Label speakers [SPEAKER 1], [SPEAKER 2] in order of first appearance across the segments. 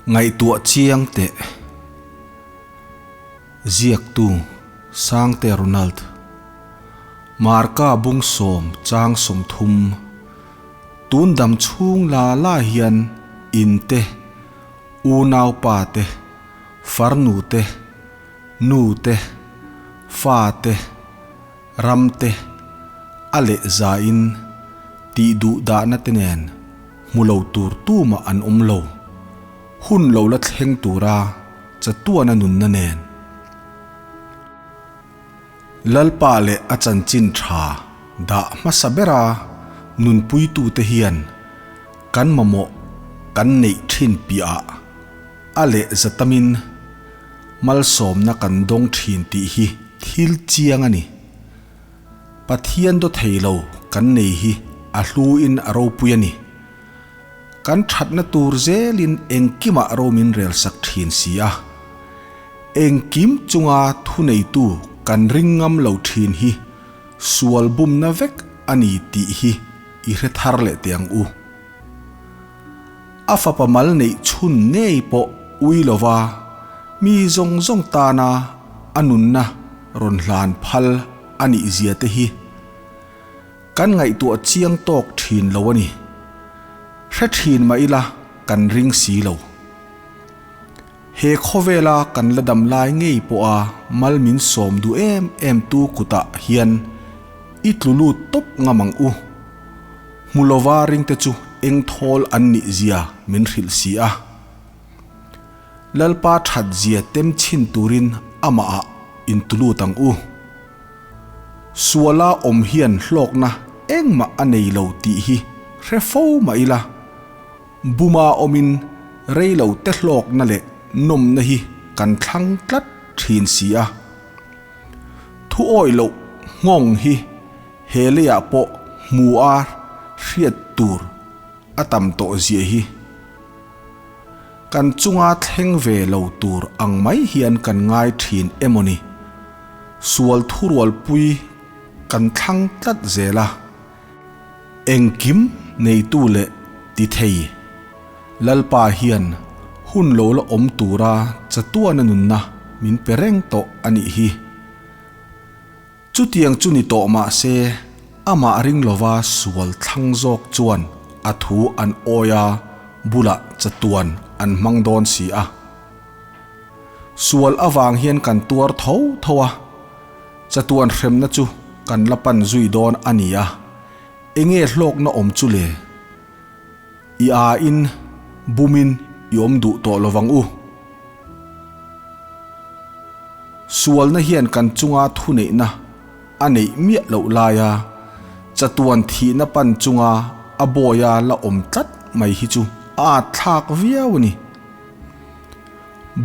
[SPEAKER 1] Ngaihtuah chiang teh. Ziaktu, Sangte Ronald. Marka bung sawm chang 30. Tun dam chhung la la hian in te, unaupa te, farnu te, nu te, fa te, ram te, a leh zain tih duh dahna te nen hmu lo tur tumah an awm lo, hun lo la thleng tura chatuana nunna nen. Lalpa leh a chanchin tha dah hmasa bera nunpuitute hian kan mamawh kan neih thin piahah a leh zatamin malsawmna kan dawng thin tih hi thil chiang a ni. Pathian daw thei lo kan nei hi a hluin a ropui a ni. Kan thatna tur zelin engkimah ro min relsak thin si a. Engkim chunga thuneitu kan ring ngam lo thin hi sual bumna vek a ni tih hi i hre thar leh teh ang u. A fapa mal neih chhun ngei pawh ui lova mi zawng zawng tana a nunna rawn hlan phal a nih zia te hi kan ngaihtuah chiang tawk thin lo a ni. Hre thin mah ila kan ring si lo. He khawvela kan la dam lai ngei pawha mal min sawm duh em em tu kutah hian i tlu lut tawp ngam ang u. Hmu lova ringte chu eng thawl an nih zia min hrilh si a. Lalpa that zia tem chhin turin amah ah intulut ang u. Suala awm hian hlawkna engmah a nei lo tih hi hre fo mah ila, buma awmin rei lo te hlawkna leh nawmna hi kan thlang tlat thin si a. Thu awih loh nghawng hi he leiah pawh hmu a hriat tur a tam tawh ziah hi. Kan chunga thleng ve lo tur ang mai hian kan ngai thin emaw ni? Sual thurualpui kan thlang tlat zel a. Engkim neitu leh ti thei Lalpa hian hun lo la awm tura chatuana nunna min pe reng tawh a nih hi. Chutiang chu ni tawh mah se, amah ring lova sual thlang zawk chuan a thu an awi a, bulah chatuan an hmang dawn si a. Sual avang hian kan tuar tho tho a, chatuan hremna chu kan la pan zui dawn a ni a, enge hlawkna awm chu le? I aiin bumin i awm duh tawh lovang u. Sualna hian kan chunga thuneihna a neih miah loh laia chatuan thihna pan chunga a bawia la awm tlat mai hi chu a at thlak viau a ni.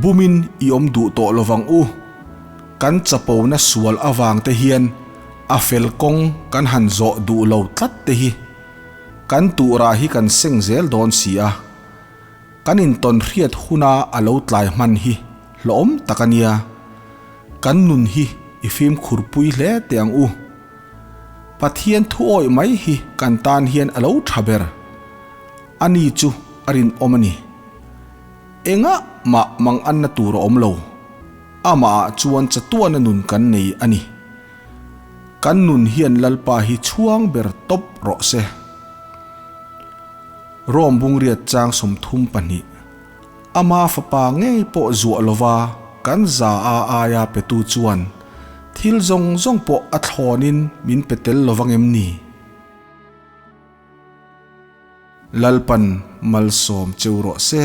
[SPEAKER 1] Bumin i awm duh tawh lovang u. Kan chapona sual avang te hian a fel kawng kan han zawh duh lo tlat te hi kan tuhrah hi kan seng zel dawn si a. Kan intawn hriat huna a lo tlai hman hi hlawhawm tak a nia. Kan nun hi i fimkhur pui hle teh ang u. Pathian thu awih mai hi kan tan hian a lo tha ber. A ni chu a rinawm a ni. Engah mah manganna tur a awm lo. Amah ah chuan chatuana nun kan nei a ni. Kan nun hian Lalpa hi chhuang ber tawp rawh se. Rome bungriat chang 32, Ama fapa ngei pawh zuah lova kan za a aia petu chuan thil zawng zawng pawh a thlawnin min pe tel lovang em ni? Lalpan malsawm cheu rawh se.